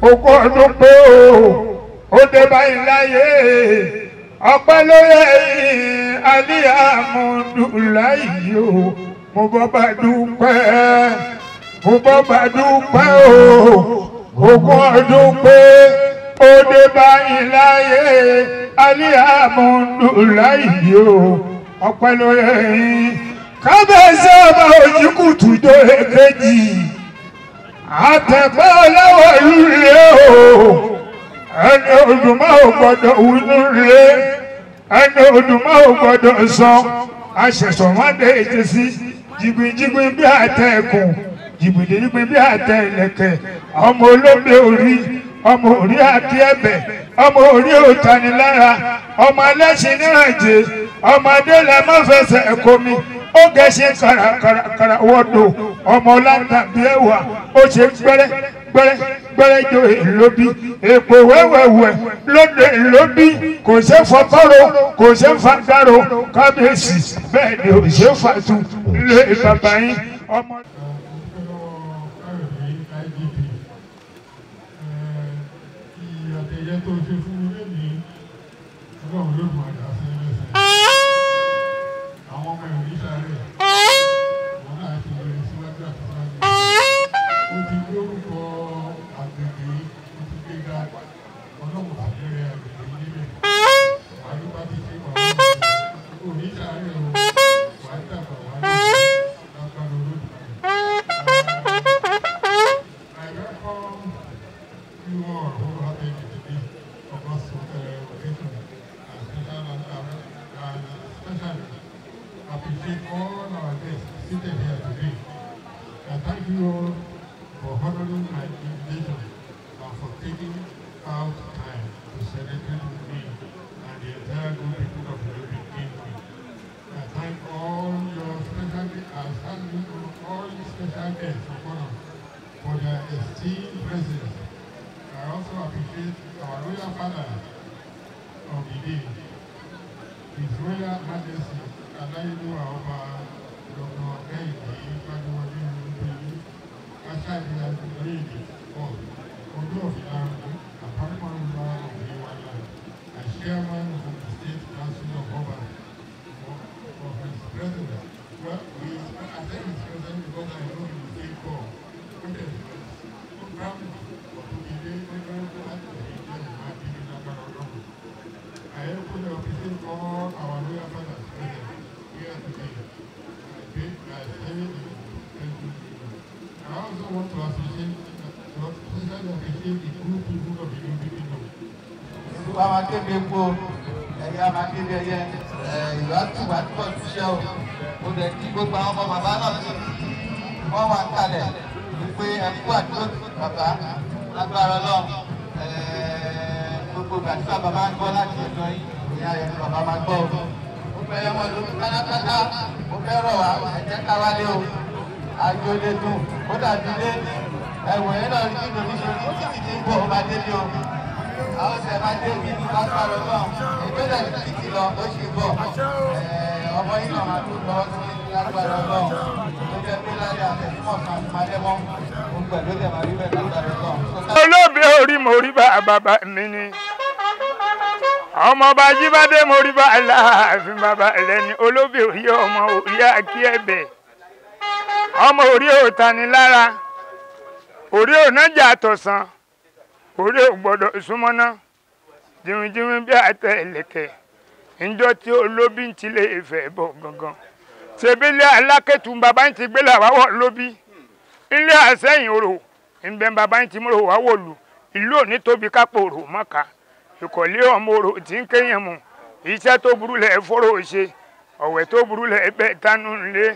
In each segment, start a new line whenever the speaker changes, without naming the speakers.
Ogún ọdún pé o ó dé báyìí láyé ọpẹ́ ló yẹ alihamudulilayi o mo bọ́ bá dúpẹ́ mo bọ́ bá dúpẹ́ o ogún ọdún pé ó dé báyìí láyé alihamudulilayi o ọpẹ́ ló yẹ kábíyèsí ọba Òjìkùtù tó èkejì àtẹ̀pẹ́ ọlọ́wọ́ lulẹ̀ o ẹni odùmọ̀ ò gbọ́dọ̀ wínú lé ẹni odùmọ̀ ò gbọ́dọ̀ sọ àṣẹ̀ṣọ̀ wọn dé ètè sí jìgbìnjìgbìn bí àtẹ ẹkùn jìgbìnjìgbìn bí àtẹ ìlẹ̀kẹ̀ ọmọ olómi orí ọmọ orí àti ẹ̀bẹ̀ ọmọ orí òtanilára ọmọ ẹlẹ́sìn nírànjẹ ọmọdé la má fẹsẹ̀ ẹ̀kọ́ mi ó gẹ̀ẹ́sì kàràkàrà wọ́dọ̀ ọmọ ọ̀làǹtà bí ẹ̀wà ó ṣe gbẹ́rẹ́ gbẹ́rẹ́ gbẹ́rẹ́ jo èlóbi èpò wẹ́wẹ́wẹ́ lóde èlóbi kò ṣe fọkọ́rọ̀ kò ṣe fàdárò kábíyèsí bẹ́ẹ̀ ni ò ṣe fàtú lé bàbá yín ọmọ.
Tó ṣe fún mi lẹ́yìn ọlọ́run ló mọ̀ àdá sí ẹlẹ́sẹ̀. Àwọn ọmọ ìrìn sáré wọn náà ti lè síwájú àti síwájú. Ó ti lórúkọ àgbègbè ó ti gbéga ọlọ́run sì lórí àgbègbè níbẹ̀. Wàá ló bá ti ṣe wà ó ní sáré o wàá dàgbà wàá lè lágbára olódùmarè. I welcome you all who have been today. August occasion and especially appreciate all our guests seated here today. I thank you all for honoring my invitation and for taking out time to celebrate with me and the entire good people of the Ilobi Kingdom. I thank all your special all special guests of honor for their esteemed presence. I also appreciate our royal father of the day, His Royal Majesty Aláyélúwà Ọba Dr. Kehinde Gbadewọlé Olúbíyí, Aṣáájú Orílẹ̀-èdè of Odu of Ilarun, and Paramount Ruler of Yewa Land, and Chairman of the State Council of Obas for his presence. Well, I say his presence because I know he will take call. I equally appreciate all our royal fathers present here today. I say thank you. I also want to appreciate, especially appreciate the good people of the Ilobi Kingdom.
Ìlú wa máa kéde epo, ẹ̀yà máa kéde ẹyẹ, ìlú àtúwà túbọ̀ túṣẹ́ o. Mo dẹ̀ kí gbogbo àwọn ọmọ bàbá náà tí wọ́n wà kalẹ̀ wípé ẹ̀kú àdúró bàbá lágbára Ọlọ́run. Gbogbo ìgbà tí bàbá máa ń gbọ́ láti ọ̀dọ̀ yín, ìyá rẹ̀ ni bàbá máa gbọ́ o. Mo fẹ́ ọmọ ìlú pátápátá, mo fẹ́ rọ̀ wá, ẹ jẹ́ ká wálé o. Àjò lè dùn, ó dàbí ilé. Ẹ̀wọ̀n yẹn náà rí nínú oníṣòwò títí tí ń bọ̀, ó máa délé o. Àwọn ọ̀sẹ̀ máa dé bí ní lágbára Ọlọ́run. Ìgbésẹ̀ títí lọ, ó sì bọ̀. Ọmọ yìí náà máa tún lọ sí lágbára Ọlọ́run. Tó jẹ́ pé láyé àtẹ̀símọ̀ kan àti máa dẹ́mọ́. Gbogbo ẹ̀ ló dẹ̀ máa rí bẹ́ẹ̀ lágbára Ọlọ́run.
Olóbi orí mo rí bá bàbá mi ni ọmọọba Jíbádé mo rí bá Aláàfin bàbá ẹlẹ́ni olóbi orí ọmọ orí àkí ẹ̀bẹ̀ ọmọ orí òtanilára orí ònájà àtọ̀sán orí ò gbọ́dọ̀ súnmọ́ná jìnrìnjìnrìn bí àtẹ ìlẹ̀kẹ̀ ǹjọ́ tí olóbi ń tilẹ̀ ìfẹ́ bọ̀ gangan ṣebílẹ̀ alákẹ́tù bàbá ń ti gbé làwáwọ̀ lóbi ilé àsẹ́yìn orò ńbẹ bàbá ń ti múlò wá wòlù ìlú òní tóbi kápò òrò mọ́ka ìkọ̀lé ọmọ òrò tí ń kéyàn mù iṣẹ́ tó burú lẹ̀ fọ́rọ̀ ṣe ọ̀wẹ̀ tó burú lẹ̀ bẹ́ẹ̀ tánú lé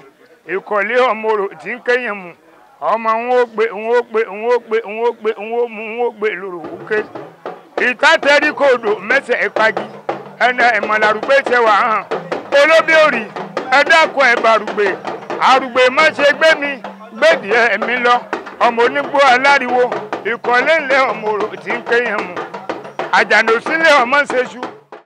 ìkọ̀lé ọmọ òrò tí ń kéyàn mù ọmọ ń ó gbé ń ó gbé ń ó gbé ń ó gbé ń ó mú ń ó gbé lòrò òkè ìtàtẹ́rí kòdò mẹ́sẹ̀ ìpagi ẹnà ìmọ̀lárùgbé ṣe wà hàn olóbí òrì ẹ̀dàkùn ẹ̀bàrùgbé àrùgbé má ṣe gbé mi gbèdì ẹ̀mí lọ ọmọ onígbó aláriwo ìkọ̀lé ńlẹ̀ ọmọ òrò tí ń kéyàn mù àjànà òsínlẹ̀ ọmọ ń ṣeṣu